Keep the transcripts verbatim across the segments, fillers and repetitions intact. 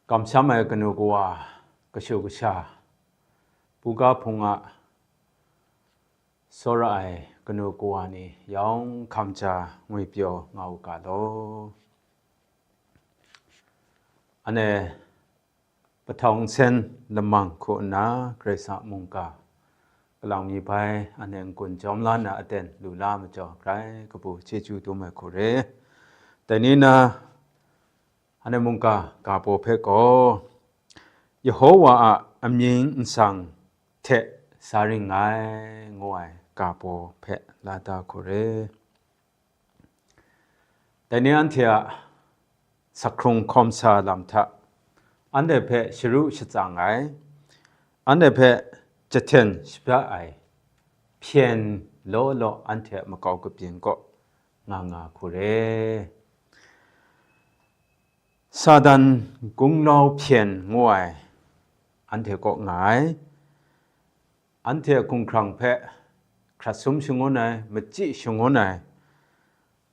Kamsham ai kanu kawa, kashu kasha, buga hpung a tsawra ai kanu kawa ni yawng hkam ja ngwipyaw nga u ga law. Ane, pahtawng nsen lamang hku nna Karai Kasang a mungga kalang mi bai ane n-gun jawm la na aten lu la majaw, grai kabu chyeju dum ai hku re. Dai ni na, ane mungga ga baw hpe gaw, Yehowa a amying nsang hte sa ring ngai, ngu ai ga baw hpe la da hku re. Dai ni anhte a sakhkrung hkawm sa lam hta, anhte hpe sharu shatsang ai, anhte hpe jahten shabra ai hpyen law law anhte a makau kabyin kaw nga nga hku re. Satan gunglau hpyen ngu ai anhte kaw nga ai. Anhte a hkunghkrang hpe hkrat sum shangun ai, machyi shangun ai,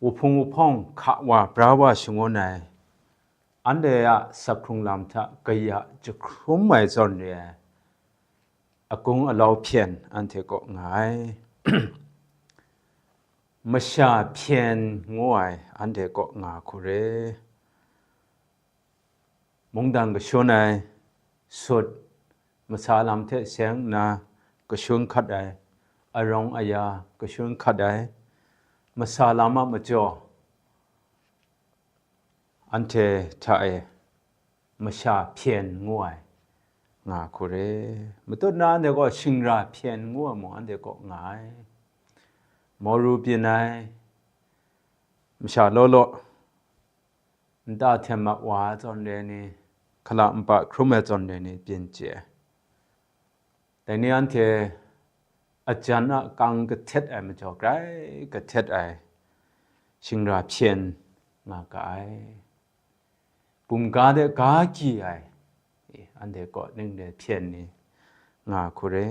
wuhpung wuhpawng hka wa bra wa shangun ai, anhte a sakhkrung lam hta kaya jahkrum ai zawn re ai, agung alau hpyen anhte kaw nga ai. Masha hpyen ngu ai anhte kaw nga hku re. Mungdan kashun ai, sut, masa lam hte seng nna kashun hkat ai, arawng aya kashun hkat ai, masa lam a majaw, anhte hta e masha hpyen ngu ai nga hku re. Matut na anhte gaw shingra hpyen ngu ai mung anhte kaw nga ai. Mawru byin ai, masha law law, nta hten mat wa ai zawn re ni, hkala npa hkrum ai zawn re ni byin chye ai. Dai ni anhte ajan a kang kahtet ai majaw, grai kahtet ai shingra hpyen nga ga ai. Bumga de ga gyi ai, anhte kaw ning de hpyen ni nga hku re.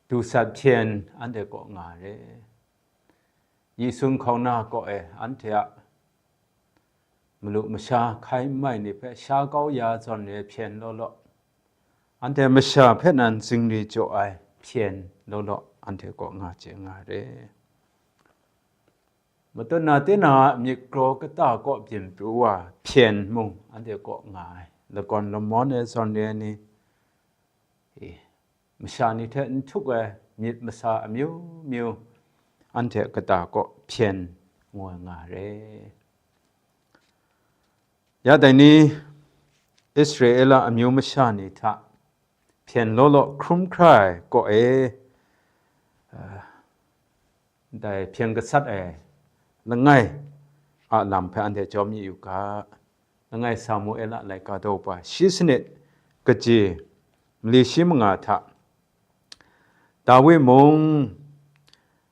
Dusat hpyen anhte kaw nga re. Yi sun hkauna kaw e anhte a malu masha hkai n mai ni hpe sha kau ya zawn re hpyen law law, anhte masha hpe nan zingri jaw ai hpyen law law, anhte kaw nga chye nga re. Matut na tinang a myit kraw kata kaw byin pru wa hpyen mung anhte kaw nga ai, lagawn lamawn ai zawn re ai ni, e, masha ni hte n htuk ai myit masa amyu myu anhte kata kaw hpyen ngu ai nga re. Ya dai ni, Israela amyu masha ni hta hpyen law law hkrum hkra ai kaw e, ah, ndai hpyen gasat ai langai a lam hpe anhte jawm yu ga. Langai Samuela laika daw pa shi sanit kaji mali shi manga hta, Dawi mung,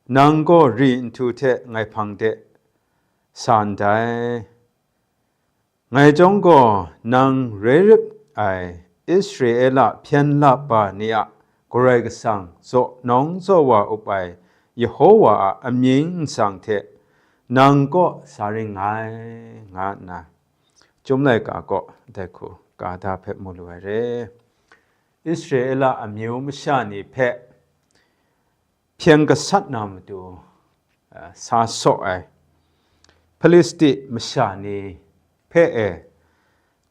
nang gaw ri nhtu hte ngai hpang de sa ndai. Ngai chyawm gaw nang rai rip ai Israela hpyen lap ba ni a Karai Kasang zaw nawng zaw wa up ai Yehowa a amying nsang hte nang kaw sa ring ngai, nga nna Chyum laika kaw dai hku ga da hpe mu lu ai re. Israela amyu masha ni hpe hpyen gasat na matu, a, sa saw ai Hpilisti masha ni hpe e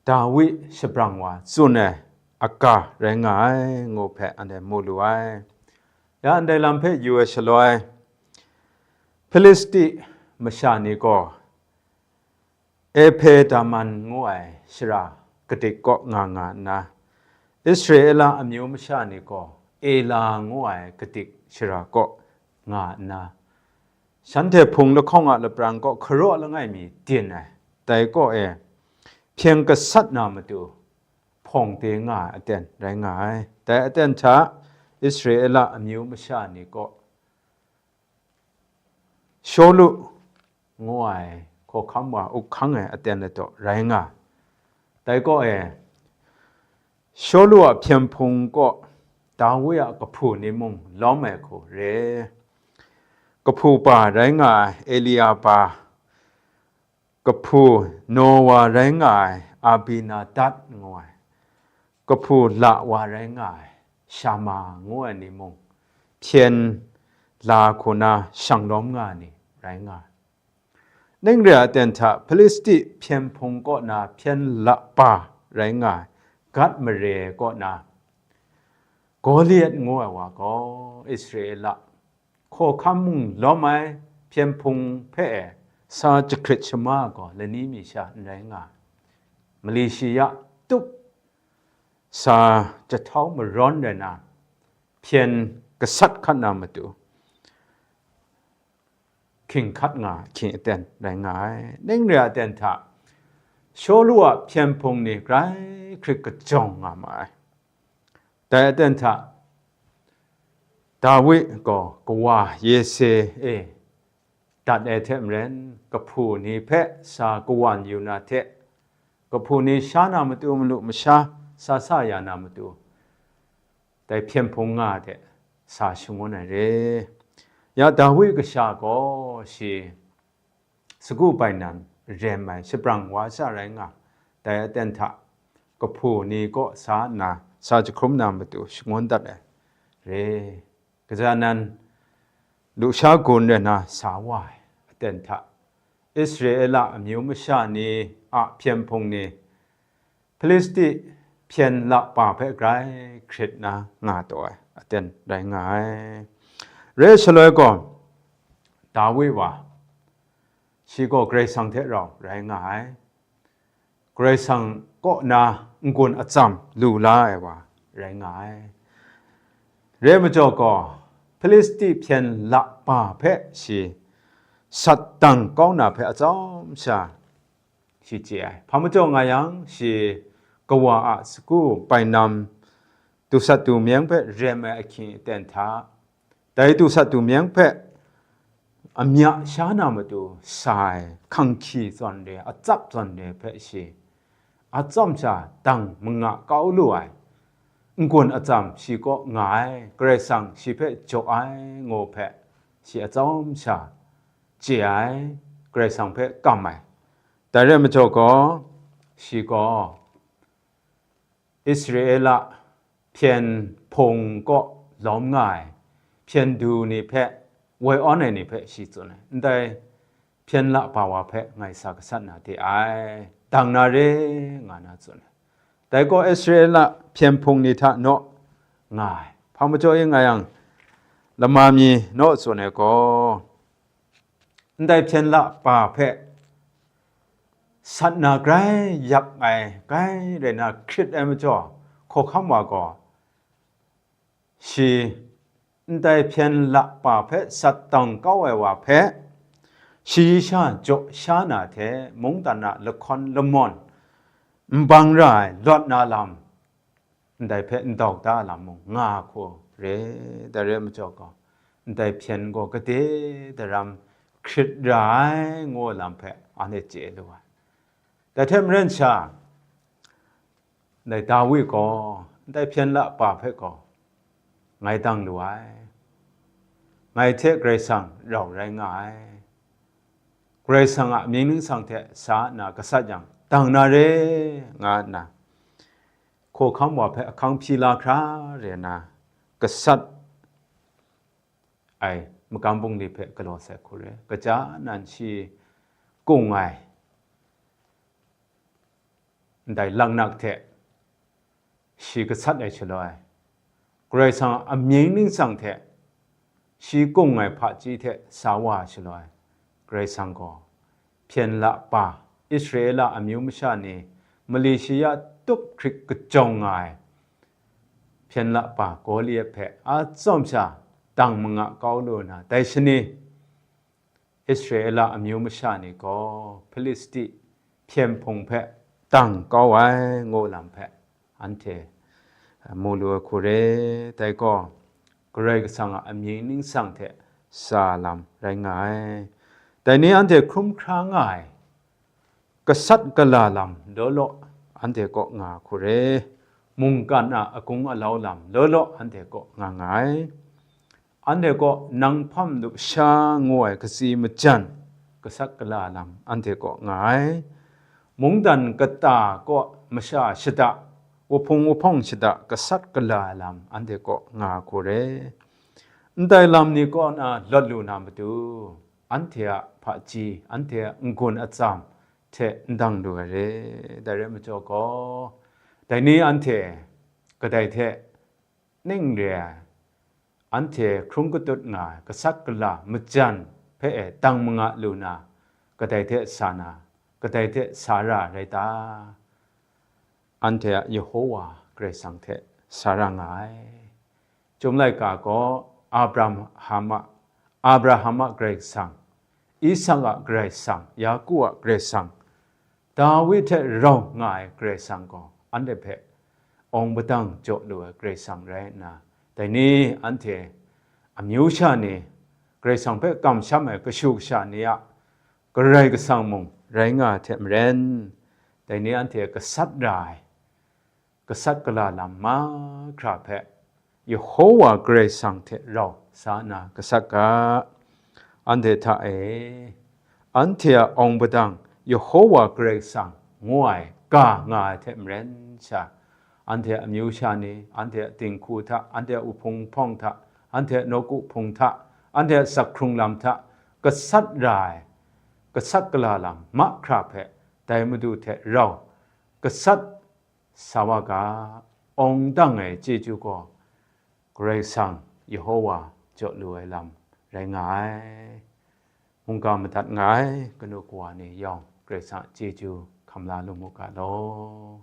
Dawi shabrang wa tsun ai aga rai nga ai, ngu hpe anhte mu lu ai. Ya ndai lam hpe yu ai shaloi, Hpilisti masha ni gaw Epe-daman ngu ai shara kadik kaw nga nga nna, Israela amyu masha ni gaw Ela ngu ai kadik shara kaw nga nna, shanhte hpung lahkawng a lapran kaw hkaraw langai mi din ai, dai kaw e hpyen gasat na matu hpawng de nga ai aten rai nga ai. Dai aten hta Israela amyu masha ni kaw Shawlu ngu ai hkawhkam wa up hkang ai aten ladaw rai nga. Dai kaw e, Shawlu a hpyen hpung kaw Dawi a kahpu ni mung lawm ai hku re. Kahpu pa rai nga ai Eliaba, kahpu Nowa rai nga ai Abinadab ngu ai, kahpu la wa rai nga ai, Shama ngu ai ni mung, hpyen la hku na shang lawm nga ai ni rai nga ai. Ning re ai aten hta, Hpilisti hpyen hpung kaw na hpyen la pa rai nga ai, Gat mare kaw na Goliat ngu ai wa gaw, Israela hkawhkam mung lawm ai hpyen hpung hpe e sa jahkrit shama gaw lani mi sha n rai nga ai. Mali shi ya tup sa jahtau marawn rai na, hpyen gasat hkat na matu, hkying hkat nga ai ahkying aten rai nga ai. Ning re ai aten hta, Shawlu a hpyen hpung ni grai hkrit kajawng nga ma ai. Dai aten hta, Dawi gaw kawa Yese e dat ai hte maren, kahpu ni hpe sa kawan yu na hte, kahpu ni sha na matu malu masha sa sa ya na matu, dai hpyen hpung nga hte sa shangun ai re. Ya Dawi kasha gaw shi sagu bainan rem ai shabrang wa sha rai nga, dai aten hta kahpu ni kaw sa nna sa jahkrum na matu shangun dat ai re. Kaja nan lusha gun rai na sa wa ai aten hta, Israela amyu masha ni a hpyen hpung ni Hpilisti hpyen la pa hpe grai hkrit na nga taw ai aten rai nga ai. Re shaloi gaw, Dawi wa, shi gaw Karai Kasang hte rau rai nga ai. Karai Kasang kaw na n-gun atsam lu la ai wa rai nga ai. Re majaw gaw, Hpilisti hpyen la pa hpe shi sat dang kau na hpe atsawm sha shi chye ai. Hpa majaw nga yang, shi kawa a sagu bainam dusat dumyeng hpe rem ai ahkying aten hta, dai dusat dumyeng hpe amya sha na matu sa ai hkanghki zawn re, atsap zawn re hpe shi atsawm sha dang manga kau lu ai, n-gun atsam shi kaw nga ai, Karai Kasang shi hpe jaw ai ngu hpe shi atsawm sha chye ai, Karai Kasang hpe kam ai. Dai rai majaw gaw, shi gaw Israela hpyen hpung kaw lawm nga ai hpyen du ni hpe, woi awn ai ni hpe shi tsun ai. Ndai hpyen la pa wa hpe ngai sa gasat na de ai, dang na re, nga na tsun ai. Dai gaw Israela hpyen hpung ni hta naw nga ai. Hpa majaw e nga yang, lama mi naw tsun ai gaw, ndai hpyen la pa hpe sat na grai yak ai, grai rai na hkrit ai majaw, hkawhkam wa gaw, shi ndai hpyen la pa hpe sat dang kau ai wa hpe, shayi sha jaw sha na hte mungdan a lahkawn lamawn n bang ra ai lawt na lam, ndai hpe n dau da lam mung nga hku re, dai re majaw gaw, ndai hpyen gaw gade daram hkrit ra ai ngu lam hpe anhte chye lu ai. Dai hte maren sha, ndai Dawi gaw ndai hpyen la pa hpe gaw ngai dang lu ai, ngai hte Karai Kasang rau rai nga ai, Karai Kasang a amying ningsang hte sa nna gasat yang, dang na re, nga nna, hkawhkam wa hpe ahkang hpyi la hkra re na, gasat ai magam bungli hpe galaw sai hku re. Kaja nan shi kung ai ndai laknak hte shi gasat ai shaloi, Karai Kasang a amying ningsang hte shi kung ai hpaji hte sa wa ai shaloi, Karai Kasang gaw hpyen la pa, Israela amyu masha ni mali shi ya tup hkrit kajawng nga ai hpyen la pa Goliat hpe atsawm sha dang manga kau lu na, dai shani Israela amyu masha ni gaw Hpilisti hpyen hpung hpe dang kau ai ngu lam hpe anhte mu lu ai hku re. Dai gaw Karai Kasang a amying ningsang hte sa lam rai nga ai. Dai ni anhte hkrum hkra nga ai gasat gala lam law law anhte kaw nga hku re. Mungkan a agung alau lam law law anhte kaw nga nga ai. Anhte kaw nang hpam lup sha ngu ai katsi majan gasat gala lam anhte kaw nga ai. mungdan kata kaw masha shada, wahpung wahpawng shada gasat gala ai lam anhte kaw nga hku re. Ndai lam ni kaw na lawt lu na matu, anhte a hpaji, anhte a n-gun atsam hte n dang lu ai re. Dai rai majaw gaw, dai ni anhte kadai hte ning re ai, anhte hkrung katut nga ai gasat gala majan hpe e dang manga lu na, kadai hte sa na, kadai hte sa ra rai ta? Anhte a Yehowa Karai Kasang hte sa ra nga ai. Chyum laika gaw Abraham a, Abraham a Karai Kasang, Isak a Karai Kasang, Yaku a Karai Kasang, Dawi hte rau nga ai Karai Kasang gaw anhte hpe awng padang jaw lu ai Karai Kasang rai nna, dai ni anhte amyu sha ni, Karai Kasang hpe kamsham ai kashu kasha ni a Karai Kasang mung rai nga ai hte maren, dai ni anhte gasat ra ai, gasat gala lam mahkra hpe Yehowa Karai Kasang hte rau sa nna gasat ga. Anhte hta e, anhte a awng padang Yehowa Karai Kasang ngu ai ga nga ai hte maren sha, anhte a amyu sha ni, anhte a dinghku hta, anhte a wuhpung hpawng hta, anhte a nawku hpung hta, anhte a zakhkrung lam hta gasat ra ai, gasat gala lam mahkra hpe dai Madu hte rau gasat sa wa ga. Awng dang ai chyeju gaw Karai Kasang Yehowa jaw lu ai lam rai nga ai. Mungga madat nga ai kanu kawa ni yawng Karai Kasang a chyeju hkam la lu mu ga law.